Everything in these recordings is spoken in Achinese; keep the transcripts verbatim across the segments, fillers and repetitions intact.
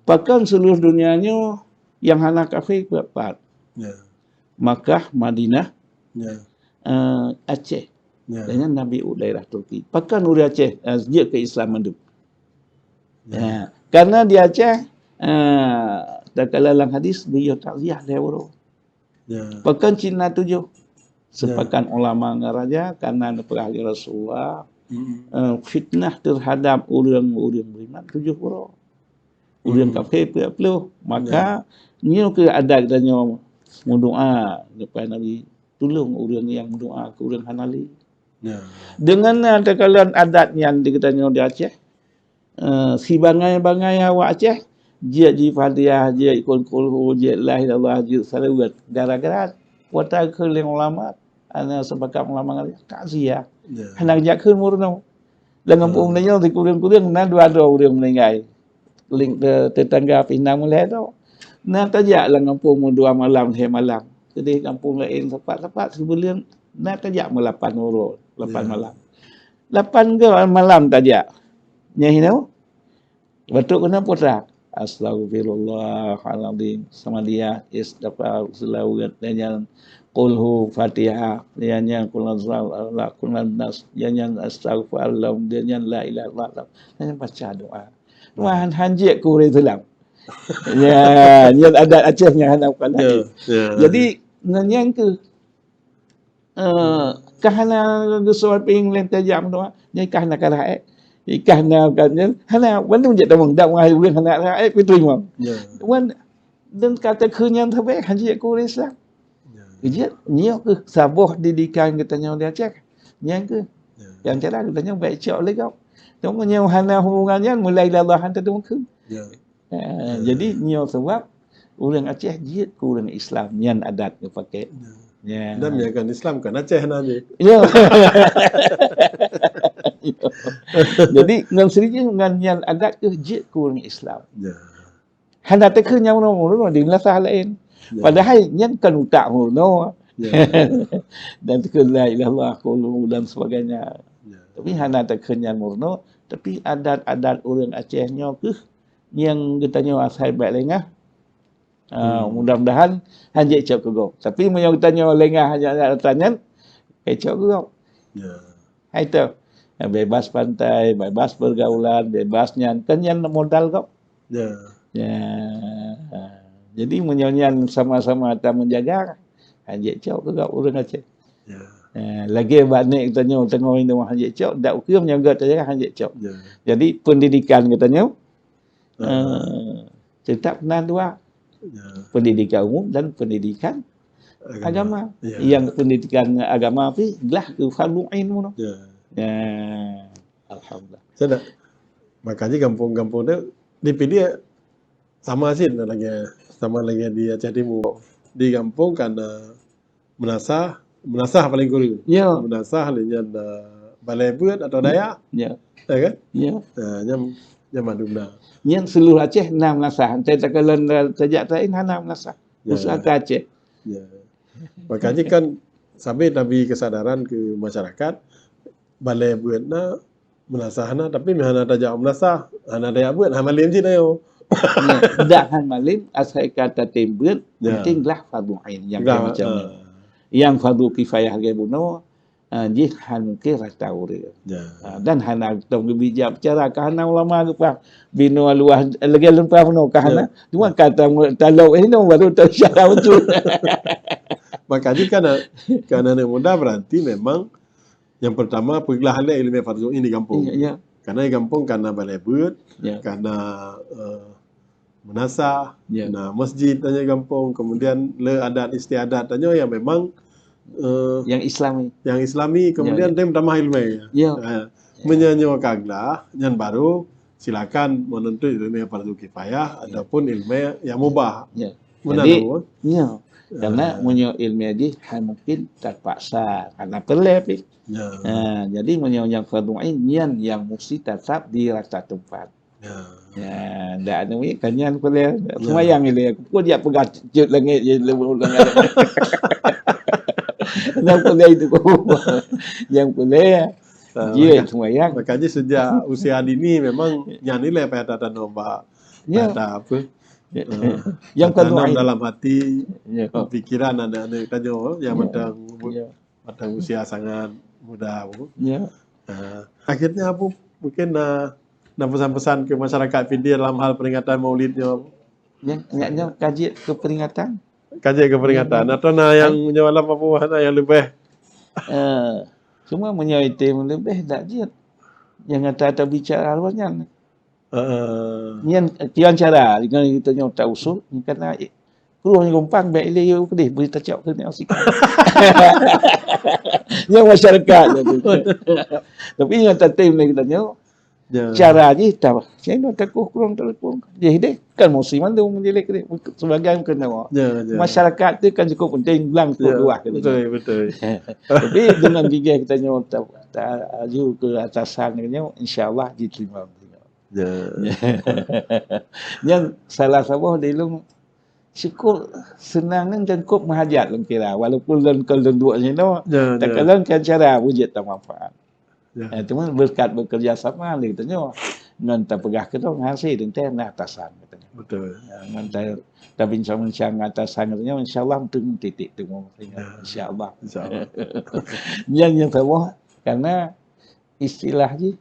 Pakon seluruh dunia nyoe nyang hana kafé peuet pat? Ya. Makkah, Madinah, ya, eh, Aceh. Ya. Dan nyan Nabi u daerah Turki. Pakon ureuëng Aceh, eh, jeuet keu Islam mandum? Ya. Ya. Karena di Aceh, eh, takalon lam hadis, geuyue takziah lhée uroe. Ya. Pakon cit na tujoh? Ya. Sepakat ulama ngon raja, karena neupeugah lé Rasulullah, mm-mm, eh, fitnah terhadap ureuëng-ureuëng beriman tujoh uroe. Ureuëng, hmm, kafé peuet ploh. Maka, ya, nyoe keuh adat geutanyoe meudoá, neupeugah Nabi, tulông ureuëng nyang meudoá keu ureuëng hana lé. Ya. Deungon na takalon adat nyan di geutanyoe di Aceh, eh, sibangai-bangai awak Aceh, jeuet jifatihah, jeuet qul huwallahu, jeuet la ilaha illallah, jeuet salawat. Gara-gara peue takheun lé ulama, ana sepakat ulama ngon takziah. Ya. Hana jak kheun meurunoe. Lam gampông, hmm, meunyoe sikureueng-kureueng na dua droe ureuëng meuninggai. Ling-, te-, tetangga pih na meulhée droe. Na tajak lam gampông meudua malam, lhée malam. Keudeh gampông laén sapat-sapat sibuleuen, na tajak meulapan uroe, lapan, ya, malam. Lapan go malam tajak. Nyan hinoe. Batuk keunan putra. Astagfirullahaladzim. Sama dia istighfar selawat dan nyan qul hu Fatihah, dan nyan qul huwallahu ahad, qul huwallahu nas, dan nyan astagfirullah, dan nyan la ilaha illallah. Dan nyan baca doa. Tuhan hanjeuet keu ureuëng Islam. Ya, nyan adat Aceh nyang hana bukan, ya, laén. Ya. Jadi, ngon nyan keuh, eh, ka hana geusoe pieng lé tajak meudoá, nyan ka hana karah ék. Ka hana, ka nyan, hana, bandum jeuet tamong, dak wahai ureuëng hana karah ék, pih teurimong. Ya. Wan, dan kata keu nyan sabe, hanjeuet keu ureuëng Islam. Ya. Jeuet, nyoe keuh saboh didikan geutanyoe di Aceh. Nyan keuh. Ya. Nyang cara geutanyoe baik cok lé gob. Cuma nyang hana hubungan nyan, mulai lé Allah hantu tu keuh. Ya. Ha, jadi nyoe sabab ureuëng Aceh jeuet keu ureuëng Islam, nyan adat geupaké. Ya. Ya. Dan meunyo kon Islam, kon Aceh nan jih. Ya. Jadi ngon seurijih ngon nyan adat keuh jeuet keu ureuëng Islam. Ya. Hana takheun nyang meurunoe-meurunoe di meunasah laén. Ya. Padahai nyan kon utak meurunoe. Ya. Dan takheun la ilaha illallah, qul hu dan sebagainya. Ya. Tapi hana takheun nyan meurunoe, tapi adat-adat ureuëng Aceh nyoe keuh nyang geutanyoe asai bak lengah. Ah, hmm, mudah-mudahan hanjeuet cok keu gob. Tapi meunyoe geutanyoe lengah hanjeuet ata nyan, ka cok keu gob. Ya. Hai tu. Bebas pantai, bebas pergaulan, bebas nyan. Kan nyan modal gob. Ya. Ya. Jadi meunyoe nyan sama-sama ata meujaga, hanjeuet cok keu gob ureuëng Aceh. Ya. Eh, lagée bak nek geutanyoe teungoh inong hanjeuet cok, dak ukeue meunyoe geutanyoe hanjeuet cok. Ya. Jadi pendidikan geutanyoe, ah, eh, tetap na dua. Ya. Pendidikan umum dan pendidikan agama. Agama. Ya. Yang pendidikan agama pih glah keu fardu ain meunoe. Ya. Ya. Alhamdulillah. Sudah. Makanya gampông-gampông tu dipilih sama cit lagée, sama lagée di Aceh Timur. Di gampông kan, eh, meunasah, meunasah paléng kuru. Ya. Meunasah lé nyan, eh, balée beuet atau dayah. Ya. Ya kan? Ya. Eh, nyan, nyan mandum na. Nyan seluruh Aceh na meunasah. Entah takalon, eh, tajak laén hana meunasah. Ya. Khusus ka Aceh. Ya. Makanya kan sambil nabi kesadaran ke masyarakat, balée beuet na, meunasah na, tapi meuhana tajak meunasah, hana tajak beuet, hana malem cit ayo. Ya, dak hana malem, asai ka tatem beuet, ya, penting glah fardu ain nyang, glah, macam, ah, ni. Nyang fardu kifayah lagée bunoe, ah, jih han mungkin rata ureuëng. Ya. Ah, dan hana tong geubijak bicara ka hana ulama geupeugah binoe luwah lagée lôn peugah bunoe ka hana. Ya. Cuma ka ta-, talok hinoe baru tasyara betul. Makanya kan, kan anak muda berarti memang yang pertama, peuglah lé ileumé fardu ain di gampông. Ya, ya. Karena di gampông ka na balée beuet, ya, ka na, eh, meunasah, ya, na masjid tanyoe gampông, kemudian le adat istiadat tanyoe yang memang, eh, yang Islami. Yang Islami, ya, kemudian, ya, tem tamah ileumé. Ya. Eh, ya. Meunyoe nyoe ka glah, nyan baru silakan menuntut ileumé fardu kifayah, ya, ataupun ileumé yang mubah. Ya. Meunan. Jadi, tu, ya. Karena, ah, meunyoe ileumé jih han mungkin terpaksa, karena peureulée pih. Ya. Ha, jadi meunyoe nyang fardu ain nyan yang mesti tetap di rata tempat. Ya. Ya, dak anu kan nyan peureulée. Ya. Seumayang ilée, aku pun jak peugah cut langét je leubu langét. Nyang peureulée itu. Nyang peureulée. Ah, jih, maka-, seumayang. Makanya sejak usia dini memang nyan ilée payah tatanoh bak Ya. Ada apa? Ya. Eh, yang tertanam kedua dalam hati, ya, pikiran anak-anak tanyoe yang, ya, mantong, ya, mantong usia sangat muda. Ya. Eh, akhirnya apa? Mungkin, eh, na pesan-pesan ke masyarakat Pidie dalam hal peringatan Maulid nyoe? Nyan, nyan, nyan ka jeuet keu peringatan. Ka jeuet keu peringatan. Atau na nyang, nyoe malam apa na nyang leubeh? Eh, cuma meunyoe item leubeh dak jeuet. Nyang ata tabicara luwa nyan. Heeh. Nyan, eh, kiban cara, dengan kita nyoe ta usul, karena, eh, krueng nyoe gampang, bèk ilèe yue keudeh, beri tacok keu nyoe sikit. Nyan masyarakat nyoe tu. Tapi nyang tatem lé kita nyoe, ya, cara jih ta, saya nak takuh krueng telepon. Jih deh, kan musim mandum jih lé keudeh, sebagai meukeunong. Ya, ya. Masyarakat tu kan cukup penting, blang tu, ya, luah kita nyoe. Betul, betul. Tapi dengan gigih kita nyoe ta, ta aju keu atasan kita nyoe, insya-Allah diterima. Ya. Nyan salah saboh di lôn syukur seunang nyan dan kop meuhajat lôn kira, walaupun lôn kon lôn duek sinoe, ya, ya, takalon kan cara wujud ta manfaat. Ya. Eh, cuma berkat bekerja sama lé geutanyoe. Ngon tapeugah keudroe hase teuntèe na atasan geutanyoe. Betul. Ya, ngon ta, tabincang-bincang ngon atasan geutanyoe, insya-Allah meuteumèe titik temu. Ya. Insya-Allah. Insya-Allah. Nyan nyang saboh, karena istilah jih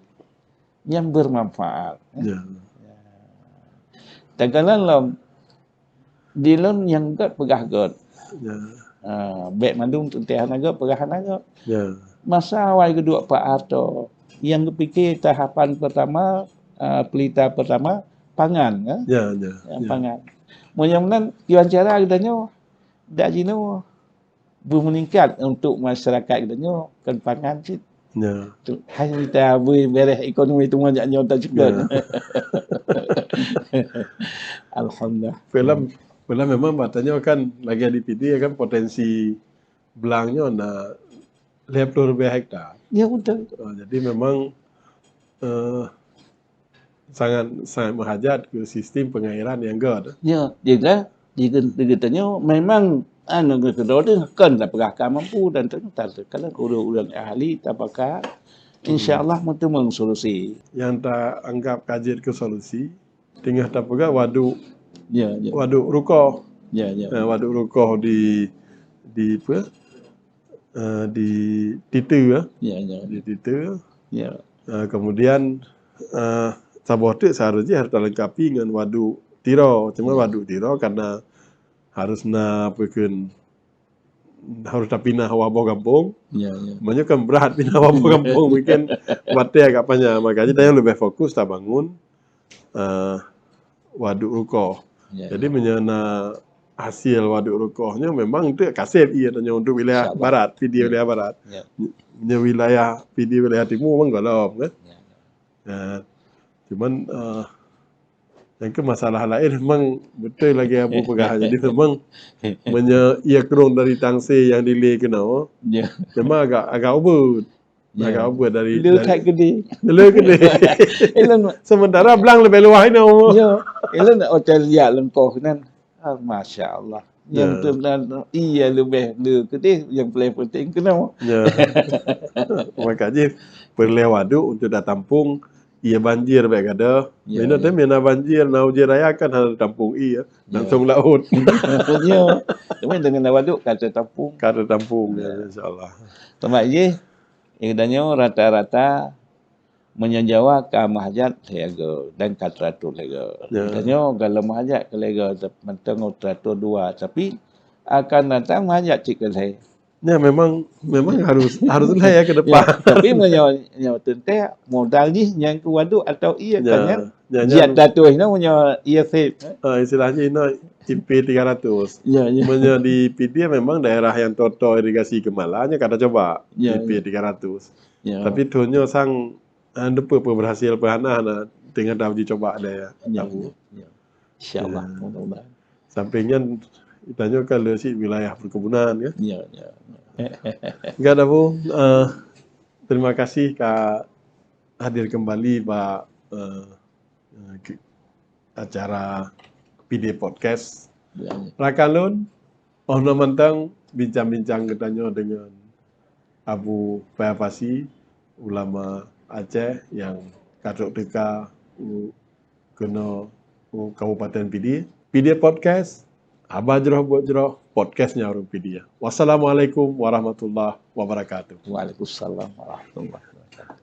nyang bermanfaat. Ya. Ya. Takalon lom, di lôn nyang göt peugah göt. Ya. Ha, bèk mandum teuntèe hana göt, peugah hana göt. Ya. Masa awai geuduek Pak Harto, nyang geupike tahapan pertama, ah, pelita pertama, pangan, kan? Ya, ya, ya, pangan. Meunyoe meunan, kiban cara geutanyoe dak jinoe beumeuningkat untuk masyarakat geutanyoe, kan pangan cit. Ya. Tu, hai mita beubeureh ekonomi teuma jak nyoe tacukon. Ya. Alhamdulillah. Filem, filem memang bak tanyoe kan lagèe di Pidie kan potensi blang nyoe na lhèe plôh leubeh hektar. Ya, betul. Ah, jadi memang, eh, sangat, sangat meuhajat keu sistem pengairan nyang göt. Ya, jeuet lah. Di, di geutanyoe memang anu geukeudroe teuh kon tapeugah ka mampu dan teuh ta, kalau ureueng-ureueng ahli tapakat, insya Allah meuteumèe solusi. Nyang taanggap ka jeuet keu solusi, teungoh tapeugah waduk, ya, ya, waduk rukoh. Ya, ya. Eh, waduk rukoh di, di apa? Eh, di Tite, eh. Ya, ya. Di Tite. Ya. Eh, kemudian, eh, saboh teuk seharusnya harus dilengkapi ngon waduk Tiro. Cuma, ya, waduk Tiro karena harus na peukon, harus tapinah waboh gampông. Ya, ya. Makanya kan berat pinah waboh gampông, mungkin watèe agak panjang. Makanya dia lebih fokus tabangun eh, waduk rukoh. Ya, jadi, ya, meunyoe na hasil waduk rukoh nyoe memang untuk kaseb ié tanyoe untuk wilayah, insya Allah, barat, Pidie, ya, wilayah barat. Ya. Meunyoe wilayah Pidie wilayah timu memang gohlom kan. Ya, ya. Ya. Cuman, eh, nyang keu masalah laén memang beutôi lagèe Abu peugah. Jadi memang meunyoe ié krueng dari Tangse nyang dilé keunoe, ya, memang agak, agak ubit. Ya. Agak ubit dari, le dari that keudeh. Le keudeh. Ilôn, sementara blang leubeh luwah inoe. Ya. Ilôn hotel jak lengkoh nan. Ah, masya Allah. Ya. Nyang tu nan, iya leubeh le keudeh, nyang paling penting keunoe. Ya. Maka jih peureulèe waduk untuk ditampung ié banjir bèk gadoh. Ya, inoe, ya, teuh meunyoe na banjir, na ujeuen raya kan hana tampung ié, ya, langsung laôt. Ya. Tapi dengan waduk ka tatampung. Ka tatampung, ya, ya, insya Allah. Teuma jih, eh, geutanyoe rata-rata meunyoe Jawa ka meuhajat lhèe go dan ka teuratôh lhèe go. Ya. Geutanyoe kalau meuhajat keu lhèe go, mantong teuratôh dua, tapi akan datang meuhajat cit keu lhèe. Ya, memang, memang harus, harus lhèe ya ke depan. Ya, tapi meunyoe, nyoe teuntèe modal jih nyang keu waduk atau ié, ya, kan, ya? Ya, ya. Jeuet teuratôh inoe meunyoe ié sép. Ah, istilah jih inoe I P tiga ratus. Ya, ya. Meunyoe di Pidie memang daerah nyang toe-toe irigasi Keumala nyoe ka tacoba, ya, I P tiga ratus. Ya. Tapi thôn nyoe sang, ah, neupeu peuberhasil peu hana, na teungoh ta uji coba deh, ya. Ya, Abu. Ya, ya. Insya Allah, ya, mudah-mudahan. Samping nyan, tanyoe kan le cit wilayah perkebunan, kan? Ya, ya. Enggak, Abu, eh, terima kasih ka hadir kembali bak, eh, eh, ki-, acara Pidie Podcast. Ya, ya. Rakan lôn, oh, na mantong bincang-bincang geutanyoe dengan Abu Paya Pasi, ulama Aceh nyang ka trok teuka u keunoe Kabupaten Pidie. Pidie Podcast, haba jroh buet jroh, podcast nyang ureuëng Pidie. Wassalamualaikum warahmatullahi wabarakatuh. Waalaikumsalam warahmatullahi wabarakatuh.